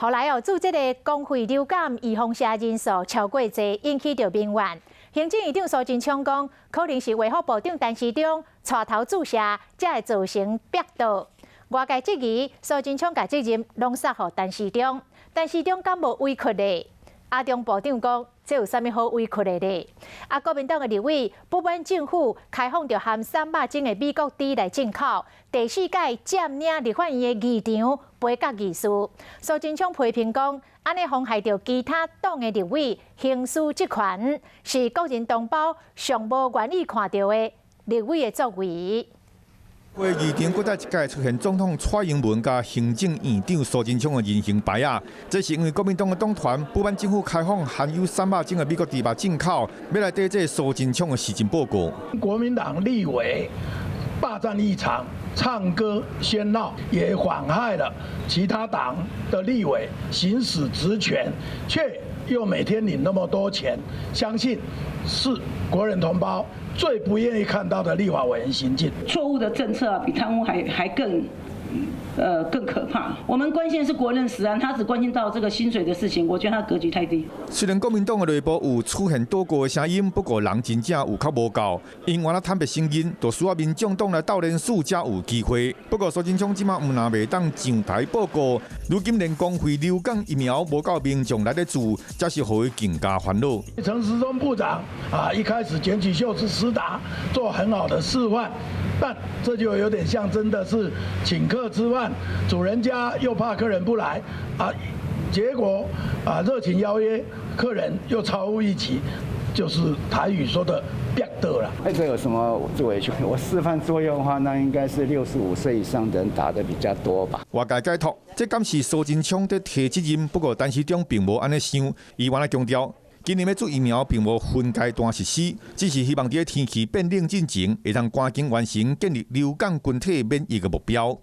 後來哦，注這个公費流感預防射人數超過濟，引起著民怨。行政院長蘇貞昌講，可能是衛福部長陳時中帶頭注射，才會造成迫倒。外界質疑蘇貞昌共責任攏捒予陳時中，陳時中敢無委屈咧？阿中部長講，這有啥物好委屈的咧？啊，國民黨的立委不滿政府開放著含三百種的美國豬來進口，第四屆佔領立法院的議場，杯葛議事。蘇貞昌批評講，按呢妨害著其他黨的立委行使職權，是國人同胞上無願意看著的立委的作為。會議場閣再一擺出現總統蔡英文佮行政院長蘇貞昌的人形牌仔，這是因為國民黨的黨團不滿政府開放含有三百種的美國豬肉進口，欲來抵制蘇貞昌的施政報告。國民黨立委霸佔議場、唱歌喧鬧，也妨害了其他黨的立委行使職權，卻又每天領那麼多錢，相信是國人同胞最不願意看到的立法委員行徑。錯誤的政策比貪污還更可怕。我們關心是國人食安，他只關心到這個薪水的事情，我覺得他格局太低。雖然國民黨的內部有出現倒戈的聲音，不過人真正有較無夠，因為坦白承認，就需要民眾黨來鬥人數才有機會。不過蘇貞昌這馬毋但袂當上台報告，如今連公費流感疫苗無夠民眾來咧注，才是予伊更加煩惱。陳時中部長啊，一開始捲起袖子施打，做很好的示範，但這就有點像真的是請客吃飯，主人家又怕客人不來啊，結果啊熱情邀約，客人又超乎預期，就是台語說的煏倒啦。哎，這有什麼委屈？我示範作用的話，那應該是65歲以上的人打得比較多吧。外界解讀，這敢是蘇貞昌佇推責任？不過陳時中並無按呢想，伊原來強調，今年欲注疫苗並無分階段實施，只是希望佇天氣變冷進前，會當趕緊完成建立流感群體免疫的目標。